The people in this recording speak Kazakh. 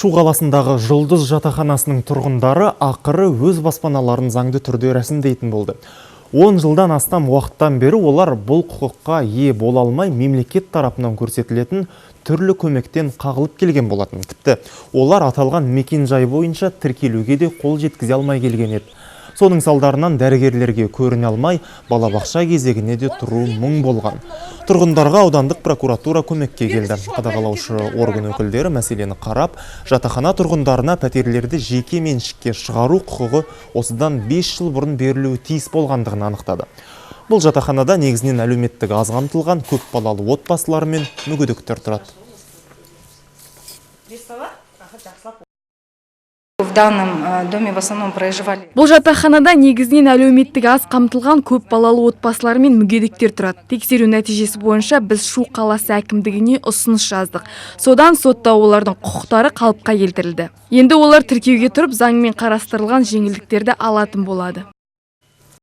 Шу қаласындағы «Жұлдыз» жатақханасының тұрғындары ақыры өз баспаналарын заңды түрде рәсімдейтін болды. 10 жылдан астам уақыттан бері олар бұл құқыққа ие бола алмай, мемлекет тарапынан көрсетілетін түрлі көмектен қағылып келген болатын. Тіпті олар аталған мекен жай бойынша тіркелуге де қол жеткізе алмай келген еді. Соның салдарынан дәрігерлерге көріне алмай, балабақша кезегіне де тұру мұң болған. Тұрғындарға аудандық прокуратура көмекке келді. Қадағалаушы орган өкілдері мәселені қарап, жатақхана тұрғындарына пәтерлерді жеке меншікке шығару құқығы осыдан 5 жыл бұрын берілуі тиіс болғандығын анықтады. Бұл жатақханада негізінен әлеуметтік аз қамтылған көп балалы отбасылар мен мүгедектер тұрады. В данном доме в основном проживали Бұл жатақханада негізінен әлеуметтік аз қамтылған көп балалы отбасылар мен мүгедектер тұрады. Тексеру нәтижесі бойынша біз Шу қаласы әкімдігіне ұсыныс жаздық. Содан сотта олардың құқықтары қалыпқа келтірілді. Енді олар тіркеуге тұрып, заңмен қарастырылған жеңілдіктерді алатын болады.